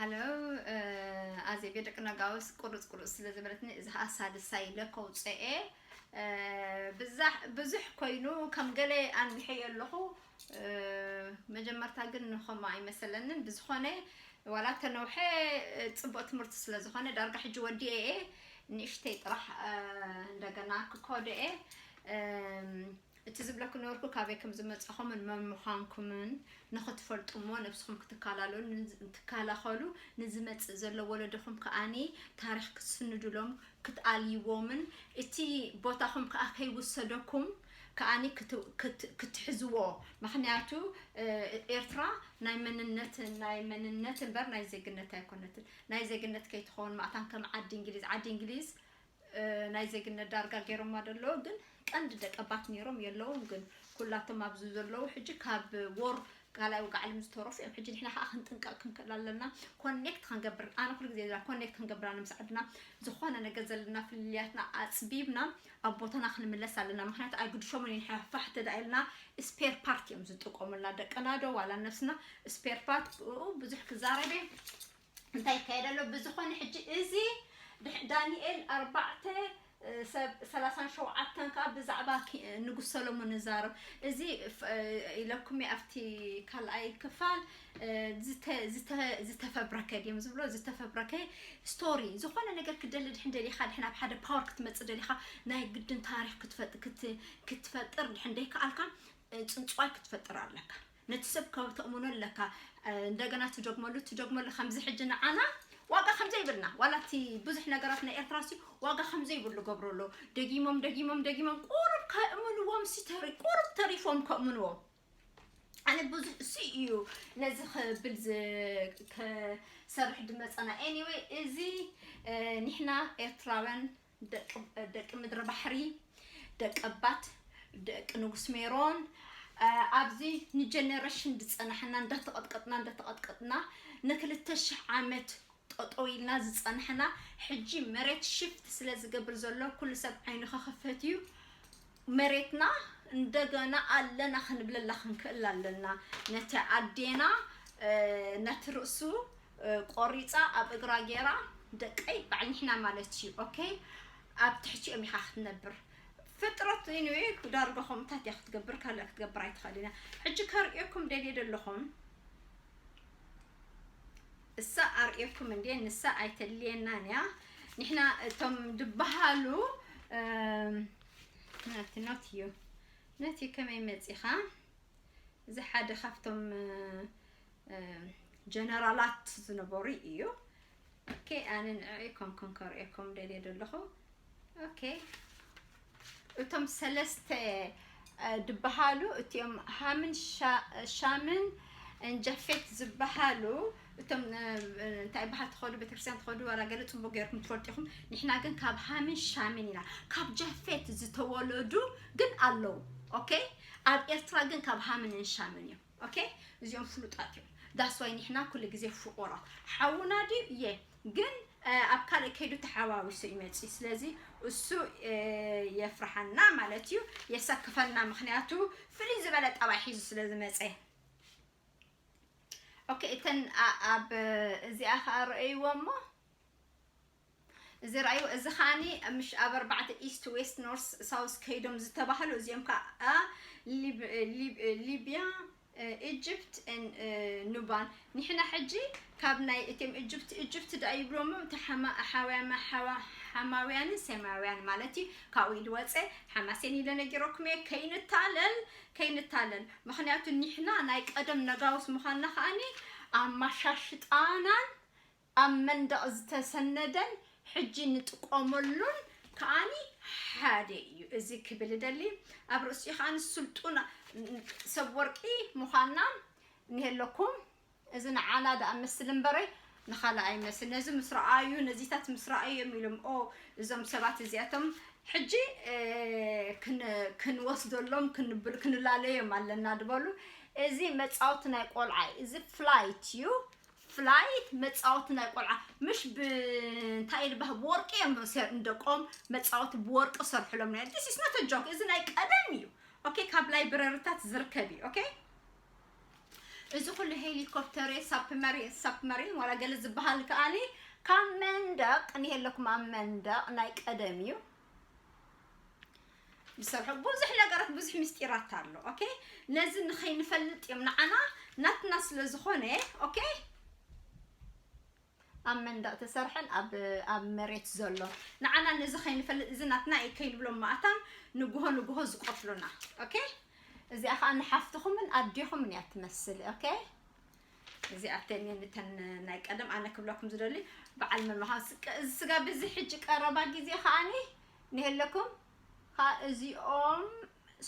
ሃሎ፣ ኣዜብ፣ ደቂ ነጋውስ ቁርጽ ቁርጽ ስለ ዝበለትኒ፣ እዚ ኸኣ ሳልሳይ ኢለ ከውጽኤ። ብዛሕ-፣ ብዙሕ ኮይኑ ከም ገለ ኣንዊሐዮ ኣለኹ። መጀመርታ ግን ንኸምኡ ኣይመሰለንን። ብዝኾነ፣ ዋላ ተነውሐ፣ ጽቡቕ ትምህርቲ ስለ ዝኾነ፣ ዳርጋ ሕጂ ወዲኤ እየ። ንእሽተይ ጥራሕ፣ እንደገና ክኮዶ እየ። እቲ ዝብለኩ ነበርኩ፣ ካበይ ከም ዝመጻኹምን መን ምዃንኩምን ንኽትፈልጡ እሞ ነብስኹም ክትከላሉ-፣ ክትከላኸሉ፣ ንዝመጽእ ዘሎ ወለዶኹም ከኣኒ ታሪኽ ክትስንዱሎም፣ ክትኣልይዎምን እቲ ቦታኹም ከኣ ከይውሰደኩም ከኣኒ ክት-፣ ክት-፣ ክትሕዝዎ። ምኽንያቱ፣ እ፣ ኤርትራ ናይ መንነት፣ ናይ መንነት እምበር ናይ ዜግነት ኣይኮነትን። ናይ ዜግነት ከይትኸውን ማእታን ከም ዓዲ እንግሊዝ፣ ዓዲ እንግሊዝ ናይ ዜግነት ዳርጋ ገይሮማ ደለዉ፣ ግን ቀንዲ ደቀባት ነይሮም የለውን። ግን ኩላቶም ኣብዚ ዘለዉ ሕጂ ካብ ዎር ካልኣይ ውግእ ዓለም ዝተረፉ እዮም። ሕጂ ንሕና ከዓ ክንጥንቀቕ ክንክእል ኣለና። ኮኔክት ክንገብር፣ ኣነ ኩሉ ግዜ ዝብላ ኮኔክት ክንገብር ኣነ ምስ ዓድና ዝኾነ ነገር ዘለና ፍልልያትና ኣፅቢብና ኣብ ቦታና ክንምለስ ኣለና። ምክንያቱ ኣይግድሾምን እዩ። ንሕና ፋሕ ተዳኢልና ስፔር ፓርት እዮም ዝጥቀሙልና ደቅና ዶ ዋላ ነብስና ስፔር ፓርት ብዙሕ ክዛረብ እየ። እንታይ ይካየድ ኣሎ? ብዝኾነ ሕጂ እዚ ድሕ-፣ ዳንኤል ኣርባዕተ፣ እ፣ ሰብ ሰላሳን ሸውዓተን ከዓ ብዛዕባ ኪ-፣ ንጉስ ሰሎሞን ንዛረብ። እዚ ፍ-፣ እ፣ ኢለኩም እየ ኣብቲ ካልኣይ ክፋል፣ እ፣ ዝተ-፣ ዝተ-፣ ዝተፈብረከ ድዮም ዝብሎ፣ ዝተፈብረከ ስቶሪ። ዝኾነ ነገር ክደሊ ድሕን ደሊኻ፣ ድሕን ኣብ ሓደ ፓወር ክትመጽእ ደሊኻ፣ ናይ ግድን ታሪኽ ክትፈጥ-፣ ክት-፣ ክትፈጥር ድሕን ደይከኣልካ፣ እ፣ ጽንጽዋይ ክትፈጥር ኣለካ። ነቲ ሰብ ካብ ተእምኖ ኣለካ። እ፣ እንደገና ትደግመሉ፣ ትደግመሉ። ከምዚ ሕጂ ንዓና ዋጋ ከም ዘይብልና፣ ዋላ እቲ ብዙሕ ነገራት ናይ ኤርትራ ሲ ዋጋ ከም ዘይብሉ ገብሩ ኣሎ። ደጊሞም፣ ደጊሞም፣ ደጊሞም ቁሩብ ከእምንዎም ሲ ተሪ-፣ ቁሩብ ተሪፎም ከእምንዎም። ኣነ ብዙሕ ሲ እዩ ነዚ ክብል ዝ-፣ ክሰርሕ ድመጸና። ኤኒወይ፣ እዚ፣ እ፣ ንሕና ኤርትራውያን ደቂ፣ ደቂ ምድሪ ባሕሪ፣ ደቂ ኣባት፣ ደቂ ንጉስ ሜሮን፣ እ፣ ኣብዚ ንጀነሬሽን ዝጸናሕና እንዳተቐጥቀጥና፣ እንዳተቐጥቀጥና ንክልተ ሽሕ ዓመት ጠጠው ኢልና ዝጸናሕና፣ ሕጂ መሬት ሽፍት ስለ ዝገብር ዘሎ ኩሉ ሰብ ዓይኑ ከኸፈት እዩ። መሬትና እንደገና ኣለና ክንብለላ ክንክእል ኣለና። ነቲ ኣዴና፣ እ፣ ነቲ ርእሱ፣ እ፣ ቆሪጻ ኣብ እግራ ገይራ፣ ደቀይ በዓል ንሕና ማለት እዩ። ኦኬ? ኣብ ትሕቲኦም ኢኻ ክትነብር። ፍጥረት ኢንወይ ዳርጋ ከምኡታት እያ ክትገብር፣ ካልእ ክትገብር ኣይትኽእልን እያ። ሕጂ ከርእየኩም ደልየ ዘለኹም፣ እሳ ኣርእየኩም እንዴ፣ ንሳ ኣይተልየናን እያ። ንሕና እቶም ድበሃሉ፣ እም፣ ናቲ፣ not you፣ ነቲ ከመይ መጺኻ? እዚ ሓደ ካብቶም፣ እ፣ እ፣ ጀነራላት ዝነበሩ እዩ። ኦኬ፣ ኣነ ንዕኡ ኣይኮንኩን ከርእየኩም ደልየ ዘለኹ። ኦኬ፣ እቶም ሰለስተ፣ እ፣ ድበሃሉ፣ እቲኦም ሃምን ሻ-፣ ሻምን ን ጃፌት ዝበሃሉ፣ እቶም፣ እ፣ እ፣ እንታይ በሃል ትኸዱ፣ ቤተክርስትያን ትኸዱ፣ ዋላ ገለ ጽቡቅ ገይርኩም ትፈልጡ ኢኹም። ንሕና ግን ካብ ሃምን ሻምን ኢና። ካብ ጃፌት ዝተወለዱ ግን ኣለዉ። ኦኬ፣ ኣብ ኤርትራ ግን ካብ ሃምን ን ሻምን እዮም። ኦኬ፣ እዚኦም ፍሉጣት እዮም። ዳስዋይ ንሕና ኩሉ ግዜ ፍቑራት። ሓውና ድዩ? እየ። ግን፣ እ፣ ኣብ ካልእ ከይዱ ተሓዋዊሱ ይመጽእ። ስለዚ እሱ፣ እ፣ የፍርሓና ማለት እዩ፣ የሰክፈና። ምኽንያቱ ፍልይ ዝበለ ጠባይ ሒዙ ስለ ዝመጸ። ኦኬ፣ እተን ኣ-፣ ኣብ እዚኣ ኸኣ ረኣይዎ እሞ፣ እዚ ረኣይዎ፣ እዚ ኸኣኒ ምሽ ኣብ ኣርባዕተ፣ ኢስት፣ ዌስት፣ ኖርስ፣ ሳውስ ከይዶም ዝተባህሉ፣ እዚኦም ከኣ ሊብ-፣ ሊብ-፣ ሊብያ፣ እ፣ ኢጅፕት፣ ን-፣ እ፣ ኑባን። ንሕና ሕጂ ካብ ናይ እቲኦም ኢጅፕት፣ ኢጅፕት ደኣ ይብሎሞ፣ እቲ ሓማ-፣ ሓውያማ-፣ ሓዋ-፣ ሓማውያንን ሴማውያን ማለት እዩ። ካብኡ ኢሉ ወጸ። ሓማሴን ኢለ ነጊረኩም እየ። ከይንታለል፣ ከይንታለል። ምኽንያቱ ንሕና ናይ ቀደም ነጋውስ ምዃንና ከኣኒ ኣመሻሽጣናን ኣብ መንደቕ ዝተሰነደን ሕጂ ንጥቀመሉን ከኣኒ ሓደ እዩ። እዚ ክብል እደሊ፣ ኣብ ርእሲኡ ከኣኒ ስልጡን ሰብ ወርቂ ምዃንና እኒሀለኩም። እዚ ንዓና ደኣ መስል እምበረይ ንኻልእ ኣይመስል። ነዚ ምስ ረኣዩ፣ ነዚታት ምስ ረኣዩ እዮም ኢሎም፣ "ኦ፣ እዞም ሰባት እዚኣቶም ሕጂ፣ እ፣ ክን-፣ ክንወስደሎም፣ ክንብል-፣ ክንላለዮም ኣለና" ዝበሉ። እዚ መጻወቲ ናይ ቆልዓ እዩ። እዚ ፍላይት እዩ። ፍላይት መጻወቲ ናይ ቆልዓ፣ ምሽ ብ-፣ እንታይ ይበሃል፣ ብወርቂ እዮም ሰር-፣ ንደቆም መጻወቲ ብወርቂ ሰርሕሎም ነይሩ። This is not a joke። እዚ ናይ ቀደም እዩ። ኦኬ፣ ካብ ላይብረሪታት ዝርከብ እዩ። ኦኬ፣ እዚ ኩሉ ሄሊኮፕተር፣ ሳብመሪን ሳብመሪን ዋላ ገለ ዝበሃል ከኣኒ ካብ መንደቕ፣ ንሄለኩም ኣብ መንደቕ ናይ ቀደም እዩ። ዝሰርሑ ብዙሕ ነገራት፣ ብዙሕ ምስጢራት ኣሎ። ኦኬ፣ ነዚ ንኸይንፈልጥ እዮም ንዓና፣ ናትና ስለ ዝኾነ። ኦኬ፣ ኣብ መንደቕ ተሰርሐን ኣብ ኣብ መሬት ዘሎ፣ ንዓና ነዚ ከይንፈልጥ፣ እዚ ናትና እዩ ከይንብሎ ማእታን ንግሆ ንግሆ ዝቆፍሉና። ኦኬ፣ እዚኣ ከዓ ንሓፍትኹምን ኣዴኹምን እያ ትመስል። ኦኬ፣ እዚኣተን እየን እተን ናይ ቀደም። ኣነ ክብለኩም ዝደሊ በዓል መን ምዃን ስቀ-፣ እዚ ስጋ ብዚ ሕጂ ቀረባ ግዜ ከዓኒ ንሄለኩም፣ ከዓ እዚኦም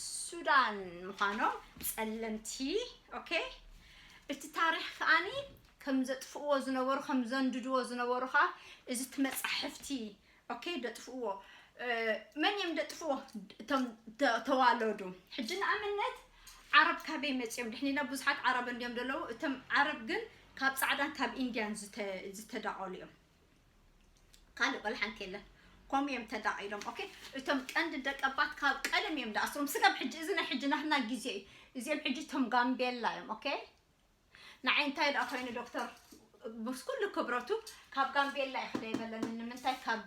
ሱዳን ምዃኖም ጸለምቲ። ኦኬ፣ እቲ ታሪኽ ከዓኒ ከም ዘጥፍእዎ ዝነበሩ፣ ከም ዘንድድዎ ዝነበሩ ከዓ እዚ እቲ መጻሕፍቲ፣ ኦኬ፣ ደጥፍእዎ። እ፣ መን እዮም ደጥፍዎ? እቶም ተ-፣ ተዋለዱ። ሕጂ ንኣብነት ዓረብ ካበይ መጺኦም? ድሕኒና ብዙሓት ዓረብ እንዲዮም ዘለዉ። እቶም ዓረብ ግን ካብ ጻዕዳን ካብ ኢንድያን ዝተ-፣ ዝተዳቐሉ እዮም። ካልእ ቆልሓ እንከየለን፣ ከምኡ እዮም ተዳቒሎም። ኦኬ፣ እቶም ቀንዲ ደቀባት ካብ ቀደም እዮም ደኣስሮም። ስጋብ ሕጂ፣ እዚ ናይ ሕጂ ናትና ግዜ እዩ። እዚኦም ሕጂ እቶም ጋምቤላ እዮም። ኦኬ፣ ንዓይ እንታይ ደኣ ኮይኑ ዶክተር፣ ምስ ኩሉ ክብረቱ፣ ካብ ጋምቤላ ኢኺ ዶ ይበለኒ። ንምንታይ ካብ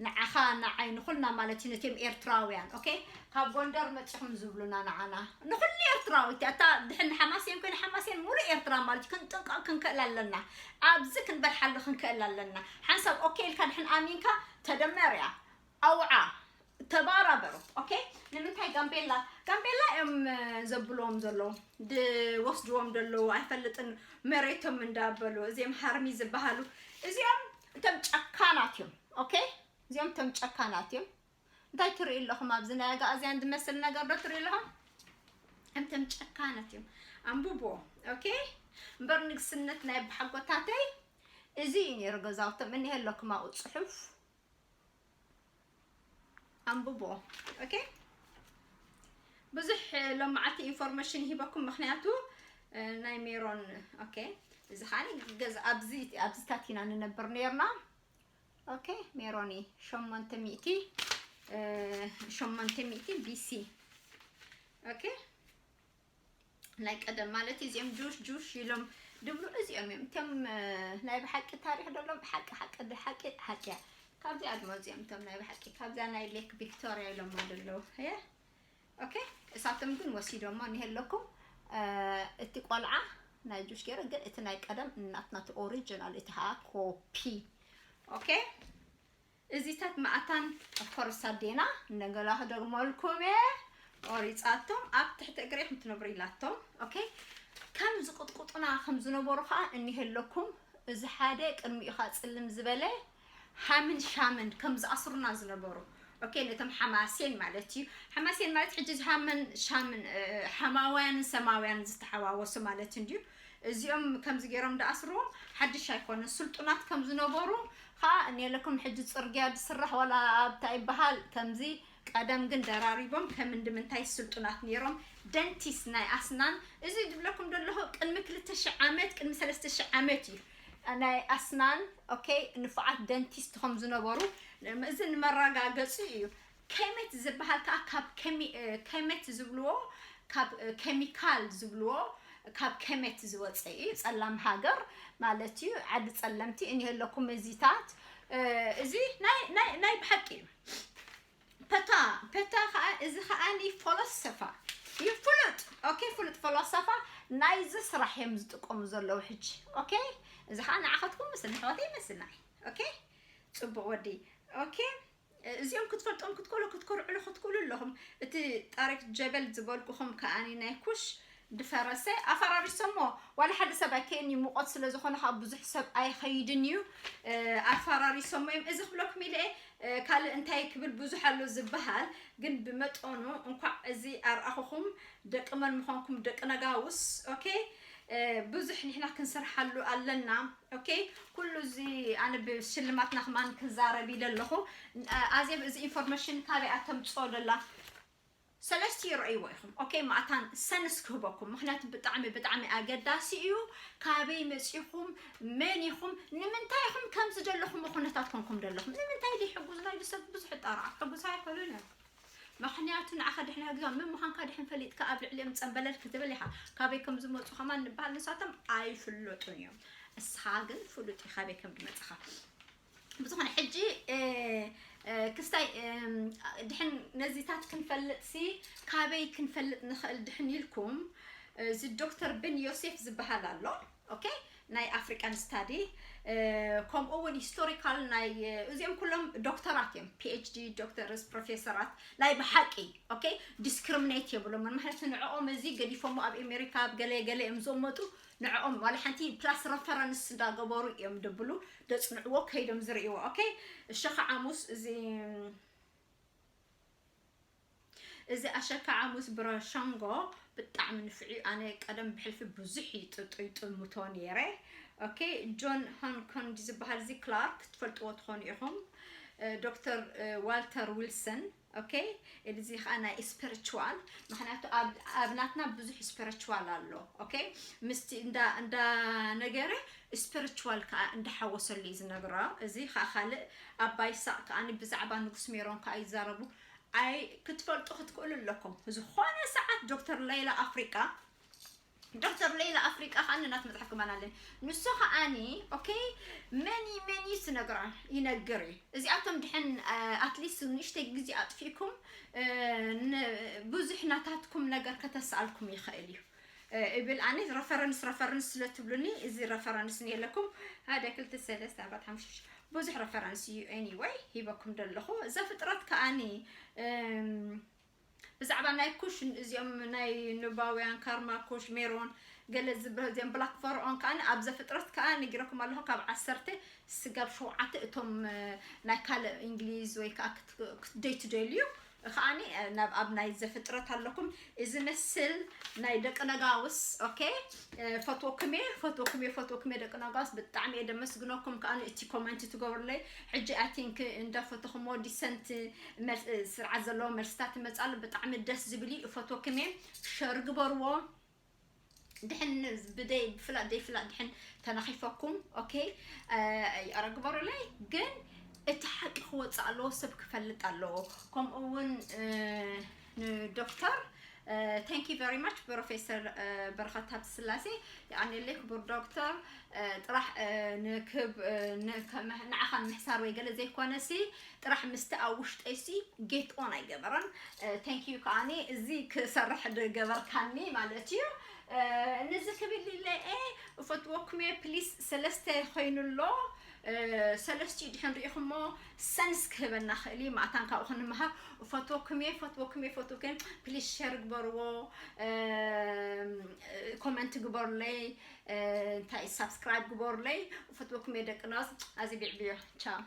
ንዓኻ፣ ንዓይ፣ ንኹልና ማለት እዩ፣ ነቲኦም ኤርትራውያን። ኦኬ፣ ካብ ጎንደር መጺኹም ዝብሉና ንዓና፣ ንኹሉ ኤርትራዊት። ኣታ ድሕን ሓማሴን ኮይኑ፣ ሓማሴን ሙሉእ ኤርትራ ማለት እዩ። ክንጥንቀቕ ክንክእል ኣለና። ኣብዚ ክንበልሓሉ ክንክእል ኣለና። ሓንሳብ ኦኬ ኢልካ ድሕን ኣሚንካ፣ ተደመር እያ፣ ኣውዓ፣ ተባራበሩ። ኦኬ፣ ንምንታይ ጋምቤላ፣ ጋምቤላ እዮም፣ እ፣ ዘብልዎም ዘለዉ፣ ድወስድዎም ዘለዉ፣ ኣይፈልጥን፣ መሬቶም እንዳበሉ፣ እዚኦም ሃርሚ ዝበሃሉ፣ እዚኦም እቶም ጨካናት እዮም። ኦኬ፣ እዚኦም እቶም ጨካናት እዮም። እንታይ ትርኢ ኣለኹም? ኣብዚ ናይ ኣጋእዝያን ዝመስል ነገር ዶ ትርኢ ኣለኹም? እቶም ጨካናት እዮም። ኣንብቦ። ኦኬ፣ እምበር ንግስነት ናይ ኣቦሓጎታተይ እዚ እዩ ነይሩ ገዛውቶም። እኒሄ ኣለኩም ኣብኡ ጽሑፍ። ኣንብቦ። ኦኬ፣ ብዙሕ ሎማዓቲ ኢንፎርሜሽን ይሂበኩም፣ ምኽንያቱ፣ እ፣ ናይ ሜሮን። ኦኬ፣ እዚ ኻኒ ገዛ ኣብዚ፣ ኣብዚታት ኢና ንነብር ነርና። ኦኬ፣ ሜሮኒ ሸሞንተ ሚእቲ፣ እ፣ ሸሞንተ ሚእቲ ቢ ሲ። ኦኬ፣ ናይ ቀደም ማለት እዩ። እዚኦም ጁሽ ጁሽ ኢሎም ድብሉ እዚኦም እዮም። እቶም፣ እ፣ ናይ ብሓቂ ታሪኽ ደሎም ሓቂ ሓቂ ሓቂ ሓቂ እያ። ካብዚኣ ድማ እዚኦም እቶም ናይ ብሓቂ ካብዛ ናይ ሌክ ቪክቶሪያ ኢሎም ደለዉ። እየ። ኦኬ፣ እሳቶም ግን ወሲዶሞ። እኒሄለኩም፣ እ፣ እቲ ቆልዓ ናይ ጁሽ ገይረ፣ ግን እቲ ናይ ቀደም እናትና እቲ ኦሪጂናል፣ እቲ ኸኣ ኮፒ። ኦኬ፣ እዚታት ማእታን ኦፍኮርስ ኣዴና እንደገና ክደግመልኩም እየ። ቆሪጻቶም ኣብ ትሕቲ እግሪ ኢኹም ትነብሩ ኢላቶም። ኦኬ፣ ከም ዝቕጥቁጡና ከም ዝነበሩ ኸኣ እኒሄለኩም። እዚ ሓደ ቅድሚኡ ኸኣ ጽልም ዝበለ ሃምን ሻምን ከም ዝኣስሩና ዝነበሩ። ኦኬ፣ ነቶም ሓማሴን ማለት እዩ። ሓማሴን ማለት ሕጂ እዚ ሃምን ሻምን፣ እ፣ ሓማውያንን ሰማውያንን ዝተሓዋወሱ ማለት እንድዩ። እዚኦም ከምዚ ገይሮም ደኣስርዎም ሓድሽ ኣይኮነን። ስልጡናት ከም ዝነበሩ ኸኣ እኔለኩም። ሕጂ ጽርግያ ዝስራሕ ዋላ ኣብታ ይበሃል ከምዚ፣ ቀደም ግን ደራሪቦም ከም እንድምንታይ ስልጡናት ነይሮም። ደንቲስት ናይ ኣስናን፣ እዚ ዝብለኩም ዘለኹ ቅድሚ ክልተ ሽሕ ዓመት፣ ቅድሚ ሰለስተ ሽሕ ዓመት እዩ። ናይ ኣስናን፣ ኦኬ፣ ንፉዓት ደንቲስት ከም ዝነበሩ፣ እዚ ንመረጋገጺ እዩ። ከመት ዝበሃል ከኣ ካብ ከሚ-፣ እ፣ ከመት ዝብልዎ፣ ካብ፣ እ፣ ኬሚካል ዝብልዎ፣ ካብ ከመት ዝወፀ እዩ። ጸላም ሃገር ማለት እዩ። ዓዲ ጸለምቲ እኒሄለኩም እዚታት፣ እ፣ እዚ ናይ፣ ናይ፣ ናይ ብሓቂ እዩ። ፐታ፣ ፐታ ኸዓ፣ እዚ ኸዓኒ ፈለሰፋ እዩ። ፍሉጥ፣ ኦኬ፣ ፍሉጥ ፈለሰፋ ናይዚ ስራሕ እዮም ዝጥቀሙ ዘለዉ ሕጂ። ኦኬ፣ እዚ ኸዓ ንዓኸትኩም ምስል ንሕዋተይ ይመስል ንዓይ። ኦኬ፣ ጽቡቕ ወዲ። ኦኬ፣ እዚኦም ክትፈልጦም ክትክእሉ፣ ክትኮርዕሉ ክትክእሉ ኣለኹም። እቲ ጣሪክ ጀበል ዝበልኩኹም ከኣኒ ናይ ኩሽ ድፈረሰ፣ ኣፈራሪሶሞ። ዋላ ሓደ ሰብ ኣይከይድን እዩ፣ ሙቐት ስለ ዝኾነ ካብ ብዙሕ ሰብ ኣይኸይድን እዩ። እ፣ ኣፈራሪሶሞ እዮም። እዚ ክብለኩም ኢለ እየ። እ፣ ካልእ እንታይ ክብል ብዙሕ ኣሎ ዝበሃል፣ ግን ብመጠኑ እንኳዕ እዚ ኣርኣኹኹም። ደቂ መን ምዃንኩም፣ ደቂ ነጋውስ። ኦኬ፣ እ፣ ብዙሕ ንሕና ክንሰርሓሉ ኣለና። ኦኬ፣ ኩሉ እዚ ኣነ ብሽልማትና ከማን ክዛረብ ኢለ ኣለኹ። እ፣ ኣዜብ፣ እዚ ኢንፎርሜሽን ካበይ ኣተምጽኦ ደላ? ሰለስቲ ይረእይዎ ኢኹም። ኦኬ፣ ማእታን ሰንስ ክህበኩም፣ ምኽንያቱ ብጣዕሚ፣ ብጣዕሚ ኣገዳሲ እዩ። ካበይ መጺኹም፣ መን ኢኹም፣ ንምንታይ ኢኹም ከምዚ ዘለኹም ኩነታት ኮንኩም ዘለኹም? ንምንታይ ድዩ ሕጉዝ ናይ ሰብ ብዙሕ ጣርዓ? ሕጉዝ ኣይኮኑን እዮም። ምኽንያቱ ንዓኻ ድሕን ሕግዞም ምን ምዃንካ ድሕን ፈሊጥካ ኣብ ልዕሊኦም ጸንበለል ክትብል ኢኻ። ካበይ ከም ዝመጹ ከማን ንበሃል ንሳቶም ኣይፍለጡን እዮም። እስኻ ግን ፍሉጥ እዩ ካበይ ከም ዝመጽኻ። ብዝኾነ ሕጂ ክስታይ ድሕን ነዚታት ክንፈልጥ ሲ ካበይ ክንፈልጥ ንኽእል ድሕን ኢልኩም እዚ ዶክተር ብን ዮሴፍ ዝበሃል ኣሎ። ኦኬ፣ ናይ ኣፍሪካን ስታዲ ከምኡ እውን ሂስቶሪካል ናይ እዚኦም ኩሎም ዶክተራት እዮም። ፒኤችዲ ዶክተርስ ፕሮፌሰራት ናይ ብሓቂ። ኦኬ፣ ዲስክሪሚኔት የብሎምን ማለት ንዕኦም እዚ ገዲፎሞ ኣብ ኣሜሪካ ኣብ ገለ ገለ እዮም ዝመጡ። ንዕኦም ዋላ ሓንቲ ፕላስ ረፈረንስ እንዳገበሩ እዮም ደብሉ ደፅንዕዎ ከይዶም ዝርእይዎ። ኦኬ፣ እሸኻ ዓሙስ እዚ እዚ ኣሸካ ዓሙስ ብረሸንጎ ብጣዕሚ ንፍዑ። ኣነ ቀደም ብሕልፊ ብዙሕ ይጥምቶ ነይረ። ኦኬ፣ ጆን ሃንኮንግ ዝበሃል እዚ ክላርክ ትፈልጥዎ ትኾኑ ኢኹም። ዶክተር ዋልተር ዊልሰን። ኦኬ፣ እዚ ከዓ ናይ ስፒሪቹዋል፣ ምክንያቱ ኣብ ናትና ብዙሕ ስፒሪቹዋል ኣሎ። ኦኬ፣ ምስቲ እንዳ እንዳ ነገረ ስፒሪቹዋል ከዓ እንዳሓወሰሉ እዩ ዝነግሮ። እዚ ከዓ ካልእ ኣባይ ሳቅ ከዓ ብዛዕባ ንጉስ ሜሮን ከዓ ይዛረቡ። ኣይ ክትፈልጡ ክትክእሉ ኣለኩም። ዝኾነ ሰዓት ዶክተር ሌላ ኣፍሪቃ ዶክተር ሌላ ኣፍሪቃ ከዓ ናት መፅሓፍ ክማን ኣለን። ንሱ ከዓኒ ኦኬ መኒ መኒ ትነግራ ይነግር እዩ። እዚኣቶም ድሕን ኣትሊስት ንእሽተይ ግዜ ኣጥፊእኩም ብዙሕ ናታትኩም ነገር ከተስኣልኩም ይኽእል እዩ እብል ኣነ። ረፈረንስ ረፈረንስ ስለ ትብሉኒ እዚ ረፈረንስ የለኩም። ሓደ ክልተ ሰለስተ ኣርባዕተ ሓሙሽተ ብዙሕ ረፈረንስ እዩ። ኤኒወይ ሂበኩም ደለኹ። ዘፍጥረት ከዓኒ ብዛዕባ ናይ ኩሽ እዚኦም ናይ ኑባውያን ካርማ ኩሽ ሜሮን ገለ ዝበ- እዚኦም ብላክ ፈርዖን ከዓ ኣብ ዘፍጥረት ከዓ ነጊረኩም ኣለኹ። ካብ ዓሰርተ ስጋብ ሸውዓተ እቶም ናይ ካልእ እንግሊዝ ወይ ከዓ ክትደይ ትደልዩ ከዓኒ ናብ ኣብ ናይ ዘፍጥረት ኣለኩም። እዚ መስል ናይ ደቂ ነጋውስ። ኦኬ፣ ፈትወኩም እየ፣ ፈትወኩም እየ፣ ፈትወኩም እየ ደቂ ነጋውስ። ብጣዕሚ እየ ደመስግነኩም። ከዓኒ እቲ ኮመንት ትገብሩለይ ሕጂ ኣይ ቲንክ እንዳፈተኹሞ ዲሰንት ስርዓት ዘለዎ መልስታት ትመጻሉ። ብጣዕሚ ደስ ዝብል እዩ። ፈትወኩም እየ። ሸር ግበርዎ። ድሕን ብደይ ብፍላጥ ደይ ፍላጥ ድሕን ተነኺፈኩም ኦኬ፣ ኣረ ግበሩለይ። ግን እቲ ሓቂ ክወፅእ ኣለዎ፣ ሰብ ክፈልጥ ኣለዎ። ከምኡ እውን ንዶክተር thank you very much ፕሮፌሰር በረኸት ሃብተስላሴ። የቐንየለይ ክቡር ዶክተር። ጥራሕ ንክብ ንዓኻ ንምሕሳር ወይ ገለ ዘይኮነሲ ጥራሕ ምስቲ ኣብ ውሽጠይሲ ጌት ኦን ኣይገበረን። thank you ከዓኒ እዚ ክሰርሕ ድገበርካኒ ማለት እዩ። ንዚ ክብል ኢለ እየ። እፈትወኩም እየ ፕሊስ። ሰለስተ ኮይኑ ኣሎ። ሰለስቲኡ ድሕን ሪኢኹሞ ሰንስ ክህበና ክእል እዩ። ማእታን ካብኡ ክንምሃር። እፈትወኩም እየ፣ እፈትወኩም እየ፣ እፈትወኩም። ፕሊስ ሸር ግበርዎ፣ ኮመንት ግበሩለይ፣ እንታይ ሳብስክራይብ ግበሩለይ። እፈትወኩም እየ ደቂ ናስ። ኣዚ ቢዕብዮ ቻው።